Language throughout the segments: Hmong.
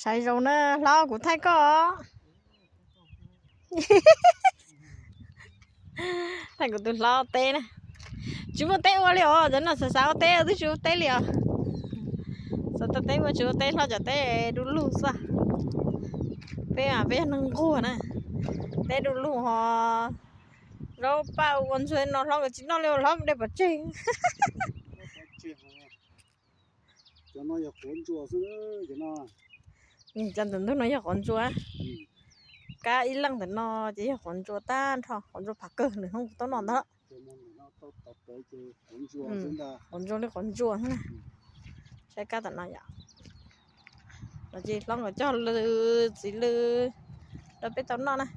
Tshais zoo na hlob, kuv thaij koj. Thaij kuv tus hlob teb na. Tsis muaj teb ua li os, cov no xav xav ua teb twb tsis ua teb li os. Xav tau teb ua tsis ua teb, hlob cov teb du lug xwb. Peb mas peb yog neeg nquag na, teb du lug ho zaub paj ua ntsuag no hlob nkawd tsis noj li, hlob mus de pov tseg. Cov ntawm ntug no yog quav ntsuag. Kab ib leej ntawm no ces yog quav ntsuag tag nrho, quav ntsuag phav kawg, lwm hnub kuv tuaj noj ntag. Quav ntsuag li quav ntsuag na. Saib kab tam no yom. No ces hlob nkawd cog lw, txiv lw rau peb tau noj na.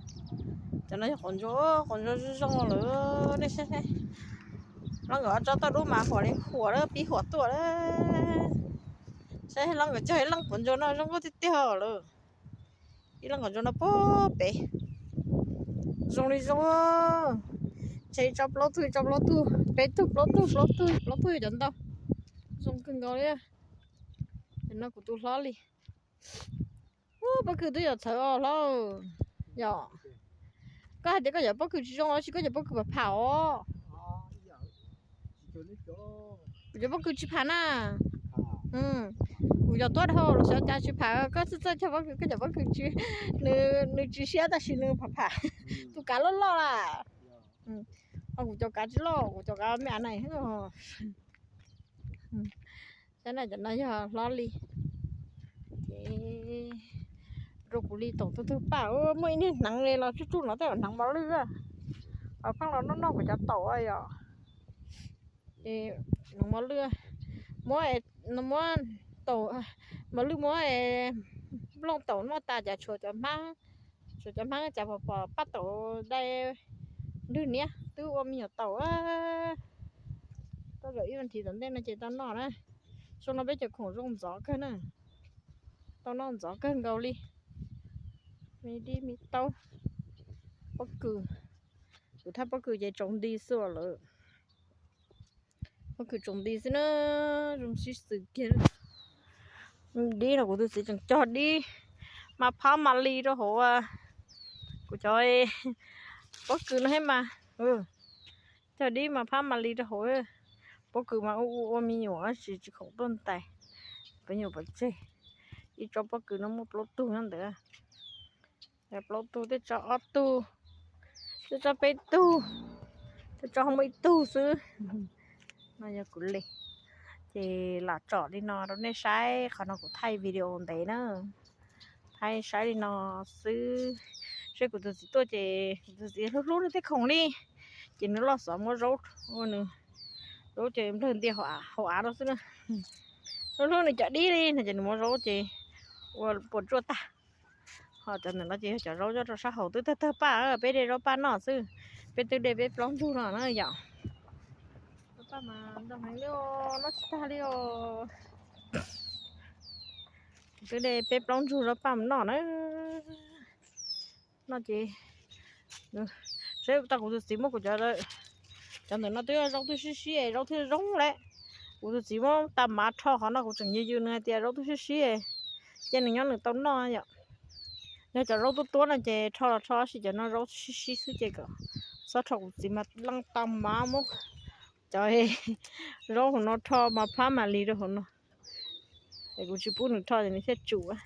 Cov no yog quav ntsuag, quav ntsuag zoo zoo lawm, nej saib. Hlob nkawd ob tsob toj dub mas huam li huam lawm, pib huam tuaj lawm. Saib hlob nkawd cog ib leej quav ntsuag no zoo nkauj tiag tiag lawm. Ib leej quav ntsuag no puag pem. Zoo li zoo. Ntshe tso plaub tug, tso plaub tug, peb tug, plaub tug, plaub tug, plaub tug cov ntau. Zoo kawg nkaus li. Cov no kuv tus hlob li. Ub, pob kws twb yuav txhawv os hlob. Yog koj hais tias koj cov pob kws tsis zoo los sis koj cov pob kws pham pham os? Kuv cov pob kws tsis pham na. Kuv cov tuaj dhau los xyov cas tsis pham, koj txawj txawj cog pob kws, koj cov pob kws tsis, nws tsis siab tab sis nws pham pham. Tus kav loj loj la. Ho kuv cov kav tsis loj, kuv cov kav me av na. Saib na, cov no yog hlob li. Ces rau kuv li tom tus twg paj, muaj ib niag hneev li los tsuj tsuj no tej zaum hneev mos lwj. Pheej los noj noj kuv cov taum yom. Ces hneev mos lwj, muab, muab taum, mos lwj muab nplooj taum noj tas cas tshuav cov hmab, tshuav cov hmab cas pom pom paj taum dai nrwg niab twb ua me nyuam taum. Tej zaum ib vas thiv tom ntej no ces tau noj na. Xyoo no peb cov khoom zoo ntxov kawg na, tau noj ntxov kawg nkaus li. Me dib me taub, pob kws, kuv thaj pob kws ces tsaus nti xwb lawm. Pob kws tsaus nti xwb na, zoo sib xws kiag. Dib no kuv tus txiv tseem cog dib mas phab mas li rau hauv kuv cov pob kws no thiab mas. Cog dib mas phab mas li rau hauv. Pob kws mas ua ua me nyuam tsis tsis khoom tuaj ntais, peb nyuam pov tseg. Ib tsob pob kws no muaj plaub tug nyob ntawd. Plaub tug, tej tsob ob tug, tej tsob peb tug, tej tsob ho muaj ib tug xwb. No yog kuv li. Ces lam tsom li no rau nej saib, qhov no kuv thaij video ntev na, thaij saib li no xwb. Seb kuv tus txiv tuaj ces kuv tus txiv hlub hlub nws tej khoom li, ces nws loj xov muab zaub ua nws, zaub ces nplawg ntiag hauv av rau xwb na. Hlub hlub nws cov dib li no ces nws muab zaub ces ua puas tsuaj tag. Ho cov ntawm no ces yog cov zaub nyob rau sab hauv twb tawg tawg paj, peb de zaub paj noj xwb. Peb twb de peb plaub ntug no na yom. Zaub paj mas ntau heev li os, noj tsis tag li os. Twb de peb plaub ntug zaub paj mus noj na. No ces seb tau kuv tus txiv muab kuv cov, cov ntawm no twb zaub twb sib sib es zaub thiaj zoo lawm. Kuv tus txiv muab tag mav rho qhov no kuv tseem yws yws nws hais tias zaub twb sib sib es cia nws nyob nws tau noj yom. Yog cov zaub tuab tuab no ces rho los rho, tab sis cov no zaub sib sib xwb ces kom txhob rho, kuv txiv mas leej tag mav muab cov zaub hauv no rho mas phab mas li rau hauv no. Es kuv tsis pub nws rho ces nws thiaj tsum.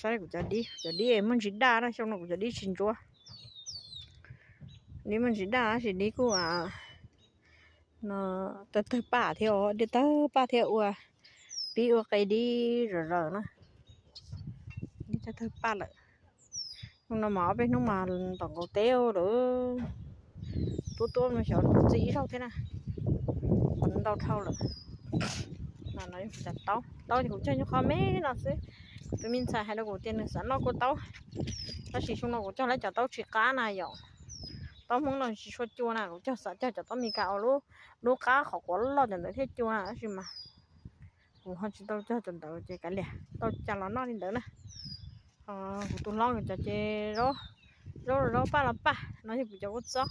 Saib kuv cov dib, cov dib muaj ntsis daj na, xyoo no kuv cov dib tsis ntsuav. Dib muaj ntsis daj tab sis dib kuj no tawg tawg paj thiab, dib tawg paj thiab ua pib ua qe dib zom zaws na. Dib tawg tawg paj lawm. Hnub no mas ob peb hnub mas tom nkaus teb lawm. Tuab tuab no xyov txi ib zaug thiab na. Qhov ntau dhau lawm. No yog kuv cov taub, taub ces kuv cog nyuag qho me no xwb. Kuv tus me ntxhais hais rau kuv tias nws xav noj kua taub, tab sis xyoo no kuv cog lawm cov taub tsis qab na yom. Taub Hmoob no tsis tshua cua na, kuv cog xav cog cov taub Meskas uas lub, lub qab qhov quav loj cov ntawd thiaj cua na, tab sis mas kuv ho tsis tau cog cov ntawd ces kav liam, tau cas los noj li ntawd na. Ho kuv tus hlob cov ces zaub, zaub paj los paj, no yog kuv cov kua txob.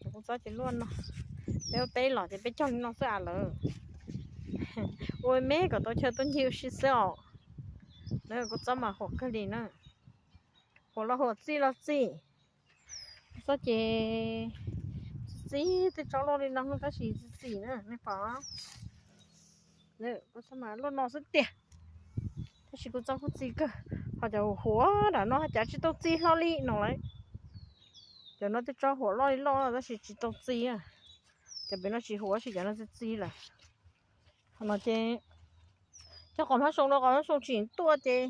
Cov kua txob ces luaj no. Peb ua teb los ces peb cog li no xwb as lawm. Ua me kom tau chaw tuaj ncig ua si xwb os. Kuv txob mas huam kawg li na. Huam los huam, txi los txi. Kuv txob ces txi txi, tej tsob loj li no tab sis txi txi na nej pom. Kuv txob mas loj no xwb tiag, tab sis kuv txob kuj txi kawg. Ho cov huam nram no cas tsis tau txi hlo li no lawm. Cov no tej tsob huam loj li loj tab sis tsis tau txi. Cov pem no tsis huam sis cov no txi txi lawm. Qhov no ces cov qos hmab soo rau qos hmab soo tsis tuaj ces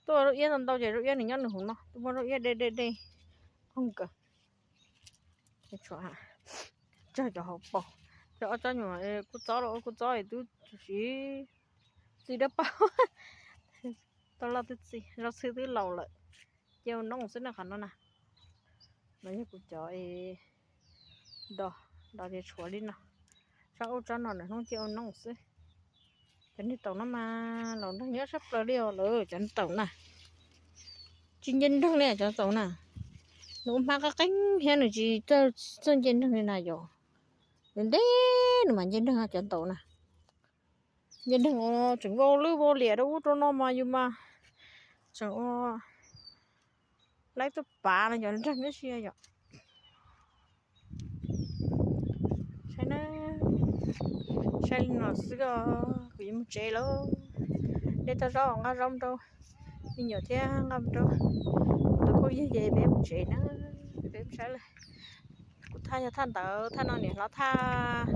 tuaj zaub iab ntau ntau ces zaub iab nws nyob nws hauv no, tuaj muab zaub iab de de de. Qog kawg. Tsawg cov hauv paus, cov ob tsob nyuam kuv txob los kuv txob es twb siv txi dawb paug. Tau loj twb txi, zaub txhwb twb laus lawm. Cia ua noob xwb na qhov no na. No yog kuv cov es do, do tias tshuav li no. Tsob ub tsob no nram hnub cia ua noob xwb. Cov niag taum no mas laus nraug nyob sab plaws li os lawm cov taum na. Tsis nce nreeg li cov taum na. Nws ua hmab qab qeeb thiab nws tsis txawj nce nreeg li na yom. Ntev ntev nws mam nce nreeg cov taum na. Nce nreeg tseem vau lwb vau liam rau ub rau no mas yus mas tseem ua laib tuaj pav no cov nreeg thiab si yom. Saib na, saib li no xwb os, kuv yuav mus tsev lawm. Dej toj zaub nqa zaub rau me nyuam thiab nqa rau tus phooj ywg ces peb mus tsev na, peb mus saib lawm. Kuv thaj yog thaj ntawd, thaj no niam hlob thaj.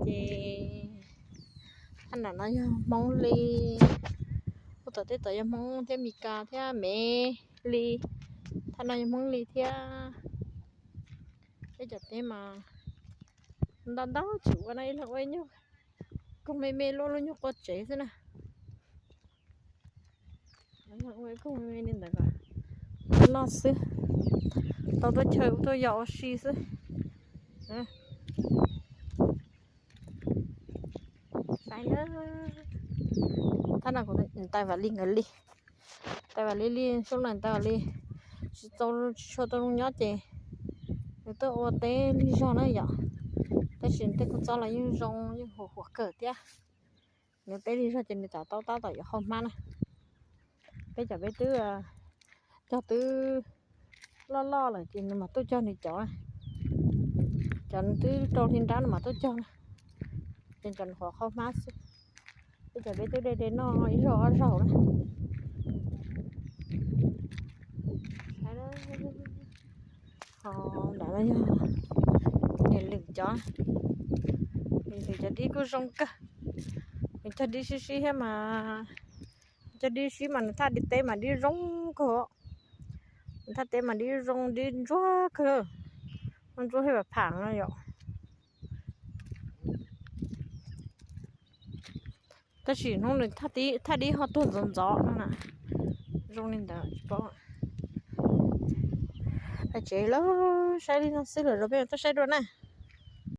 Ces thaj nram no yog Hmoob li, ub tom tej tod yog Hmoob thiab Mes Kas thiab Mev li, thaj no yog Hmoob li thiab. Peb cov teb mas ntau ntau tsis ua no, ib leeg ua ib nyuag koog me me luaj lub nyuag qua tsev xwb na. Ua ib koog me me li ntawd kom loj xwb, tau tuaj chaw tuaj yos ua si xwb. Thaj no kuv ntais Vam Lis nkawd li, ntais Vam Lis li, xyoo no ntais Vam Lis tsis tau, tsis tshua tau zoo nyob ces nws tuaj ua teb lig zog na yom. Tab sis tej kua txob los yeej zoo yeej huam huam kawg thiab. Nws teb lig zog ces nws tsam tau tab tom yuav hau hmab na. Peb cov peb twb cog twb loj loj lawm ces nws mam tuaj cog nws cov, cov nws twb rau hli nrab nws mam tuaj cog na. Ces cov nws qhuav hau hmab xwb. Peb cov peb twb de de noj ib zaug ob zaug na. Ho nram no yog niam lwm cov, niam lwm cov dib kuj zoo kawg. Nws cog dib sib sib thiab mas, cog dib sib mas nws thaj dib teb mas dib zoo kawg. Nws thaj teb mas dib zoo dib ntsuab kawg, ntsuab thiab pam pham no yom. Tab sis hnub nws thaj dib ho tuag ntxov ntxov no na. Zoo li ntawd tsis paub. Peb tsev lawm, saib li no xwb lawm, peb tuaj saib dua na.